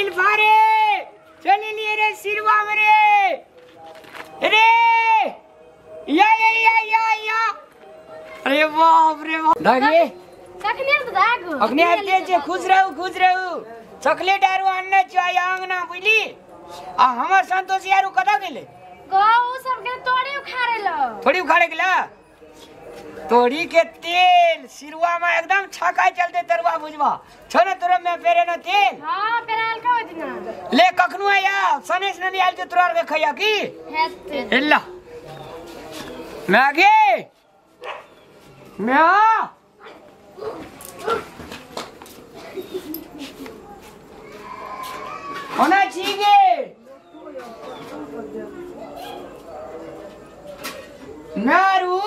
शिल्पा रे चल लिए रे सिरवा में रे रे या या या या या। अरे बाप रे बाप दादी कखने त दागो अखने आते छे। खुश रहू खुश रहू। चॉकलेट आरो आनने छ आइ अंगना बुझली। आ हमर संतोष यारू कता गेले? गौ सब के तोड़ी उखाड़े ल। थोड़ी उखाड़े गेला तोड़ी के तेल सिरवा में एकदम छकाई चलते तरुआ बुझबा छ न तोरा में पेरे न तेल। हां पेराल का होय दिना ले कखनु आया सनेस न आयल जे तोरा के खैया की हेते एल्ला मैगे म्या कोना छी गे नारू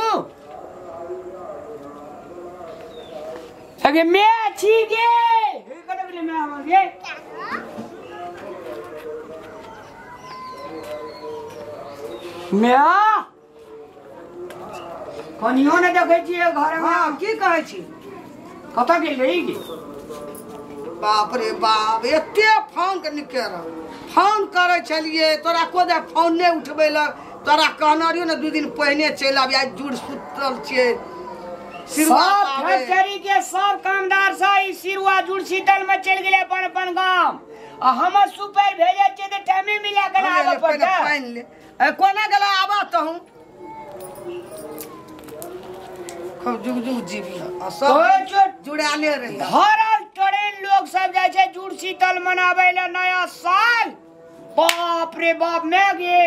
अगे मैं छी गे कत गेले मैं हमर गे म्या कनियो ने देखै छियै घर में। हां की कहै छी कत गेलै गे? बाप रे बाप एते फोन के निके रह फोन करै छलियै तोरा को दे फोन नै उठबैलक। तोरा कहने रहियो ने 2 दिन पहिने चलि आबी आइ जुड़ सुतल छियै। सब फैक्ट्री के सब कामदार सब ई सिरुआ जुड़ शीतल में चलि गेलै अपन अपन गाम। आ हमर सुपर भेजै छियै तऽ टाइमे मिला के आबऽ पड़तै। पानि ले ए कोना गेला आबऽ तहूँ खूब जुग जुग जीवी आ सब जुड़ाले रही। भरल ट्रेन लोग सब जाइ छै जुड़ शीतल मनाबै ले नया साल। बाप रे बाप मैं गे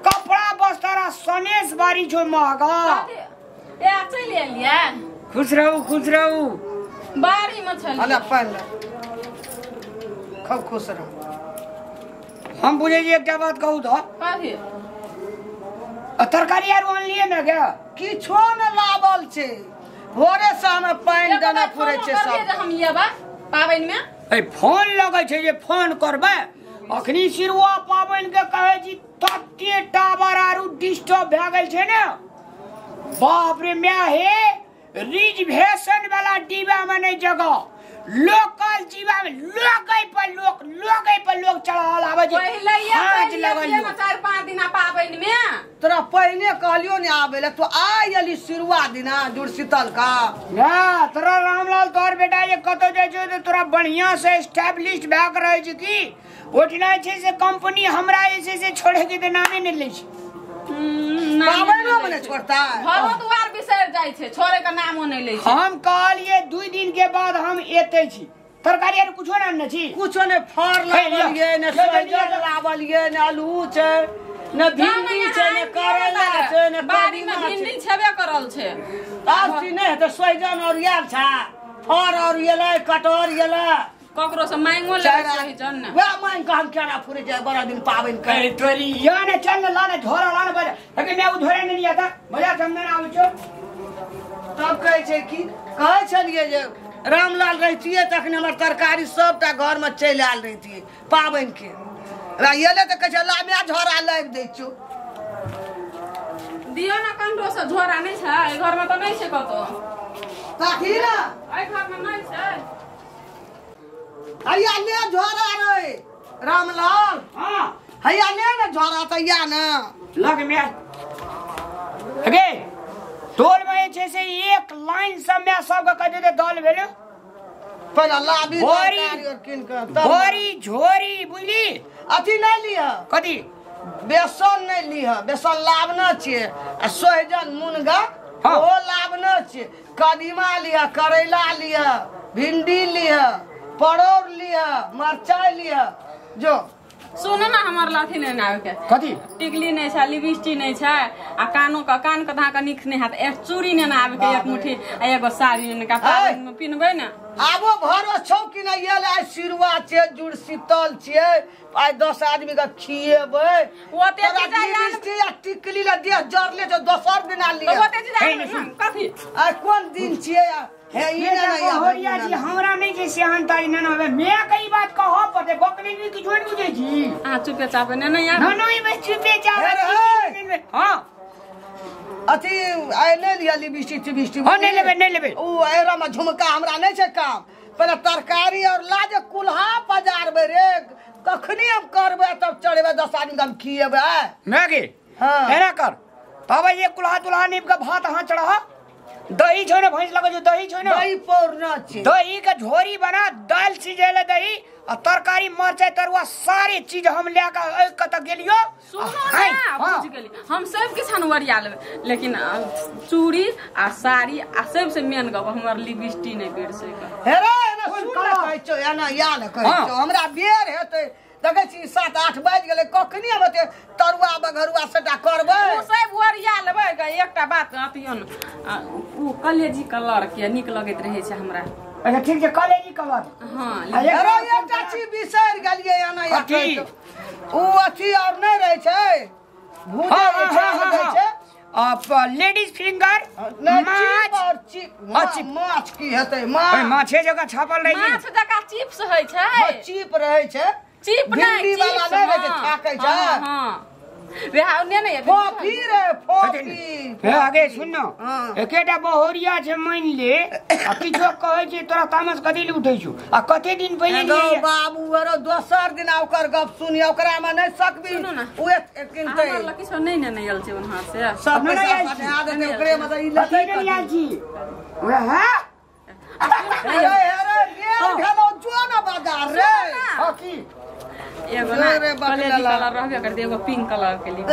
कपड़ा बस्तारा सनेस बारी छो महगा। ए चलि एलियै। खुश रहू खुश रहू। बारी में छलियै। अला पानि ले खूब खुश रहू। हम बुझै छी एकटा बात कहू तऽ कथी तरकारी आर आनलियै ने गे? किछो न लाबल छै भोरे से हमे पानि देने फुरै छै सब। हम येबा पाबनि में ए फोन लगै छै जे फोन करबै अखनी सिरुआ पाबनि के कहै छी तते टावर आरू डिस्टर्ब भए गेल छै ने। बाप रे my हे रिजर्वेशन वाला डिब्बा में नहीं जगह लोकल जीवा में लोकै पर लोक लोकै पर लोक चढ़ल आबै छै। पहिले लगल 4-5 दिना पाबनि में तोरा पहिने कहलियो ने आबै ले तो आइ अली सिरुआ दिना जुड़ शीतल का ना तोरा रामलाल तोहर बेटा जे कतौ जाइ छै तऽ तोरा बढ़िया से एस्टैब्लिश भए के रहै छै की ओठना छै से कंपनी हमरा जे छै से छोड़े के तऽ नामे नहि लै छै। पाबनिओ में नहि छोड़ता घरो दुआर बिसरि जाइ छै छोड़े के नामो नहि लै छै। हम कहलियै 2 दिन के बाद हम एते छी। तरकारी आर कुछो ने आनने छी? कुछो ने फर लाबलियै ने सहजन लाबलियै ने आलू छै ने भिंडी छै ने करैला छै ने बाड़ी में भिंडी छेबे करल छै। आब की नहि हेतै सहजन और आयल छै फर और एलै कटहर एलै ककरो से मांगो लेबै सहजन ने वएह मांग के हम केना फुरे जाय बड़ा दिन पाबनि करे तोरी या ने चल ने लाने झोरा लाने बजा अगे मैं उ झोरा नहीं लिया था बजा समझ ना आबै छौ। तब कहै छै की कहै छलियै जे रामलाल रहितियै तखन हमर तरकारी सबटा घर में चलि आयल रहितियै पाबनि के। एलै तऽ कहै छै ला मैं झोरा लाबि दै छियौ। दियौ ने कंडो से झोरा नहि छै एहि घर में तऽ नहि छै कतौ। ताकी ने एहि घर में नहि छै। हैया ले झोरा रे रामलाल। हां हैया ले ने झोरा त या ने लग में अगे टोल में जे छै से एक लाइन सब में सब के कह देते दल भेल पहले लाबी तरकारी और किन के बोरी झोरी बुझली। अथी नहीं लिह कथी बेसन नहीं लिह बेसन लाबना छियै आ सोहजन मुनगा ओ लाबना छियै। कदीमा लिह करैला लिह भिंडी लिह परोर लिह मरचाई लिह। जो सुन ना हमर लाथी नहि आबे के कथी टिकली नहि छै लिपस्टिक नहि छै आ कानो के कान के धाका नीक नहि हैत एक चूड़ी ने आबे के एक मुट्ठी आ एगो साड़ी ने का पाबनि में पिनबै ने। आबो भरो छौ कि नहि एल आइ सिरुआ छै जुड़ शीतल छियै आइ 10 आदमी के खिएबै। ओते लिपस्टिक आ टिकली ल देह जरले छै दोसर दिना लिअ। ओते चीज कथी आइ कोन दिन छियै हे ई ना ना होरिया जी हमरा नहीं छै सेहनताई ना ना मैं कई बात कहऽ पड़तै बकरी भी किछो नहि बुझै छी। आ चुपे चापे ने ना यार ना ना ई बस चुपे चापे। हां अथी आइ नहि लिअ लिपस्टिक तिपस्टिक। हां नहीं लेबै नहीं लेबै। उ एरा में झुमका हमरा नहीं छै काम पहिले तरकारी और ला जे कुल्हा पजारबै रे कखनी हम करबै तब चढ़ेबै 10 आदमी के हम खिएबै मैगी हाँ। एना कर तब ये कुल्हा तुल्हा नीप के भात अहाँ चढ़ा दही छो ने भैंस लगल छौ दही छो ने दही पौरना छै दही के झोरी बना दाल सिझेले दही आ तरकारी मरचाई तरुआ सारी चीज हम ले के कतऽ गेलियो सुनो ना बुझ गेली हम सब किछु ओरिया लेबै लेकिन चूड़ी आ साड़ी आ सबसे मेन गप हमर लिपस्टिक नहि बेर सकै हे रे एना सुन ने कहै छौ एना या ने कहै छौ हमरा बेर हेतै देखै छी 7-8 बाजि गेलै कखनी हम हेतै तरुआ बघरुआ सबटा करबै ओ सब ओरिया लेबै एकटा बात अथियो न ओ कलेजी कलर के नीक लगैत रहै छै हमरा अच्छा ठीक छै कलेजी कलर हां अरे एकटा चीज बिसरि गेलियै एना या कहै छौ उ अथी और नहि रहै छै भूजा जे छै लेडीज फिंगर माछ और चिप माछ की हेतै माछ माछे जकाँ छापल रहै छै माछ जकाँ चिप्स होइ छै चिप रहै छै चिप नहि भिंडी वाला नहि रहै छै छाकै छै हां वएह ने ने फोफी रे फोफी हे आगे सुन न एकेटा बहोरिया छै मान ले आ किछो कहै छै तोरा तामस कथी ले उठै छौ आ कते दिन पहिले गौ बाबू अरो दोसर दिन ओकर गप सुनी ओकरा मे नहि सकबी उ किनतै हमर लग किछो नहि ने आयल छै वहां से सब पैसा पठा देतै ओकरे मे तऽ ई लेतै नहि आयल छी वएह अरे अरे बेर भेलौ जो न बाजार रे हां की एगो ना कलेजी कलर रहबे करतै एगो पिंक कलर के लिए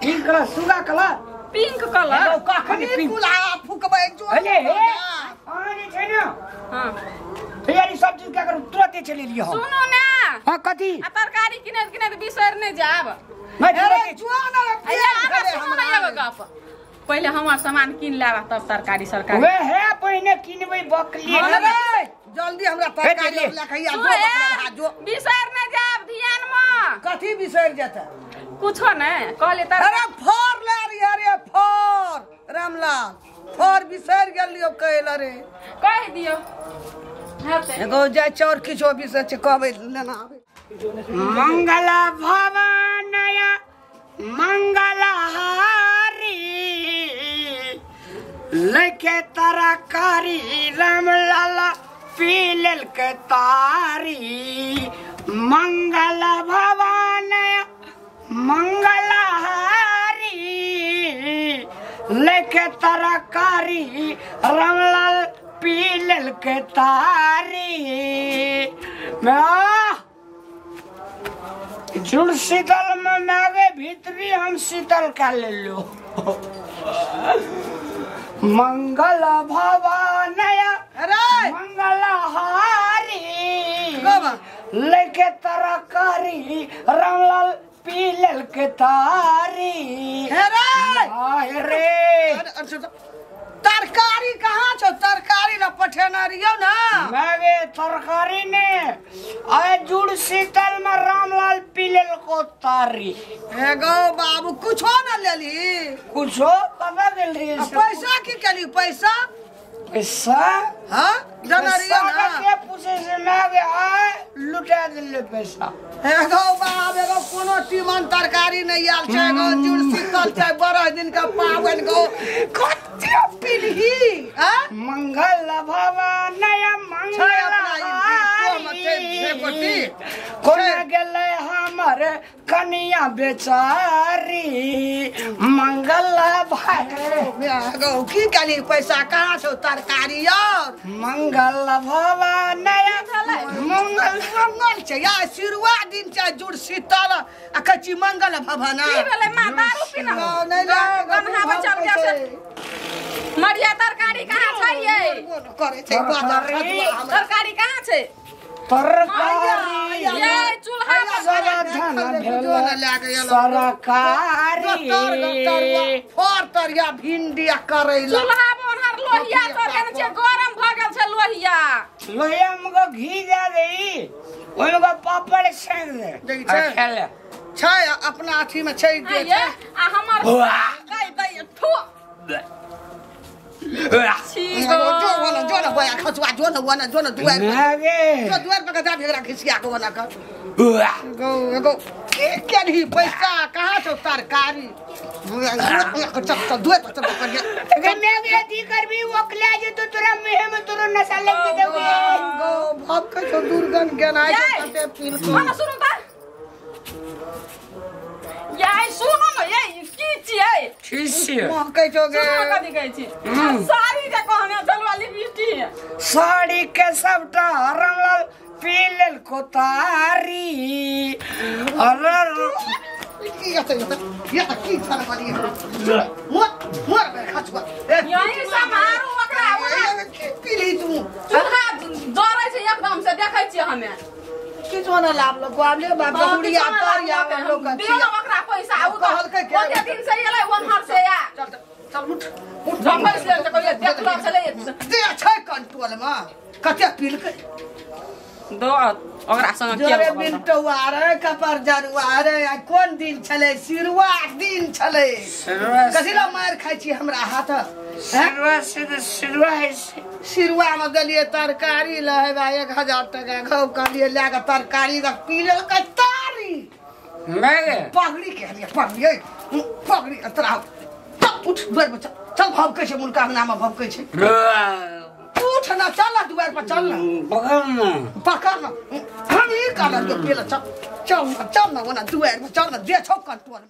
पिंक कलर सुगा कलर पिंक कलर कखनी कुल्हा फुकबै जो अरे हे अहाँ जे छै ने हां तैयारी सब चीज क्या करू तुरंते चलि लियो हम सुनो ना हां कथी आ तरकारी किनैत किनैत बिसरि नहि जाब नहि अरे जो न रे सुनो ना एगो गप पहिले हमर सामान किन लेब तब तरकारी सरकारी वे हे पहिने किनबै बकली अरे जल्दी हमरा तरकारी लए के आ जो बकरा जो बिसरि नहि जाब ध्यान मे कथी बिसरि जेतै कुछो नहि कहले तर अरे फर ले रही अरे फर रामलाल फर बिसरि गेलियो कहल रे कहि दियो हेतै एगो जाइ छै और किछो बिसरि छै कहबै लेना आबै मंगल भवनय मंगलहारी लेके तरकारी रामलाल पी लेलकै तारी मंगल भवनय मंगलहारी लेके तरकारी रामलाल पी लेलकै तारी जुड़ शीतल में मागे भीतरी हम शीतल का ले लो मंगल भवनय अरे मंगलहारी लेके तरकारी रामलाल पी लेलकै तारी हे रे तरकारी कहाँ छौ तरकारी न पठेने रहियौ ना मागे तरकारी ने आय जुड़ शीतल में रामलाल पी लेलको तारी हे गौ बाबू कुछो न लेली कुछो कतऽ गेल रहियै पैसा की केली पैसा पैसा हाँ जाना रहियौ ना के पूछे से मागे आय लुटा देले पैसा हे गौ बाब एगो कोनो तीमन तरकारी नहि आयल छै एगो जुड़ शीतल छै 12 दिन का पाबनि गौ कते पीलही आ मंगल भवनय मंगलहारी कोना गेलै हमर कनिया बेचारी मंगल भाई गौ की केली पैसा कहाँ छौ तरकारी और मंगल भवनय मंगल मंगल छै या सिरुआ दिन छै जुड़ शीतल आ कहै छी मंगल भवन की भेलै माँ दारू पीना नहि गन्हा बचल गेल छै मरिया तरकारी कहाँ छै यै करै छै तरकारी कहाँ छै तरकारी ये चूल्हा पर सारा धन भेल सरकारी फर तरिया भिंडी आ करैला चूल्हा पर लोहिया तरकारी छै गरम भ गेल छै लोहिया लोहिया में घी दे दे ओहिमे के पापड़ छानि दे छै छै अपना अथी में छै जे छै आ हमर गई गई थू छी जो जो जो न बया खसुआ जो न वना जो न दुआर पर जो दुआर पर जा भेगरा खिसिया के वना कर गो एगो की की केलही पैसा कहाँ छौ तरकारी चल चल दुए चल करिया अगर मैं अथी करबी ओकला जे तो तोरा मुंह में तोरो नशा लग जेतौ गो भाव के छौ दुर्गंध गेनाइ छौ कते पील को हाँ सुनू त याई सुनू न ये की छियै ठीक छियै महकै छौ गे सुनू कथी कहै छी साड़ी जे कहने चलवा लिपस्टिक साड़ी के सबटा हरमलाल पी लेल कोतारी अरे की यत यत यत की छल बलिए मोर मोर बे खचुआ यही समारू ओकरा ओकरा पीली तू चूल्हा जरै छै एकदम से देखै छियै हमे किछो न लाभ लोग आबले बाप बुढ़िया तर या लोग दियौ ने ओकरा पैसा उ तऽ कहलकै के? ओते दिन से एलै ओन्हर से या चल चल उठ उठ झपैस लेल तऽ कहियो देखलो छलै दे छै कंट्रोल में कते पीलकै दो ओकरा संग जोरे के बिलटौआ रे कपर जरुआ रे आ कोन दिन छलै सिरुआ दिन छलै कथी ला मार खाइ छी हमरा हाथ सिरवा से तऽ सिरवा है से। सिरुआ में देलियै तरकारी लहेबा 1000 टका घौ कहलियै लए कऽ तरकारी तऽ पी लेलकै तारी मैं गे पगड़ी के हलियै पगड़ी ऐ, पगड़ी तोरा चल उठ दुआरि पर चल चल भभकै छै मुनका अंगना में भभकै छै उठ ना चल ना दुआरि पर चल ना पकड़ ना पकड़ ना हम ई कहलियै पेला चल चल ना चल ना ओना दुआरि पर चल ना दे छौ कंट्रोल।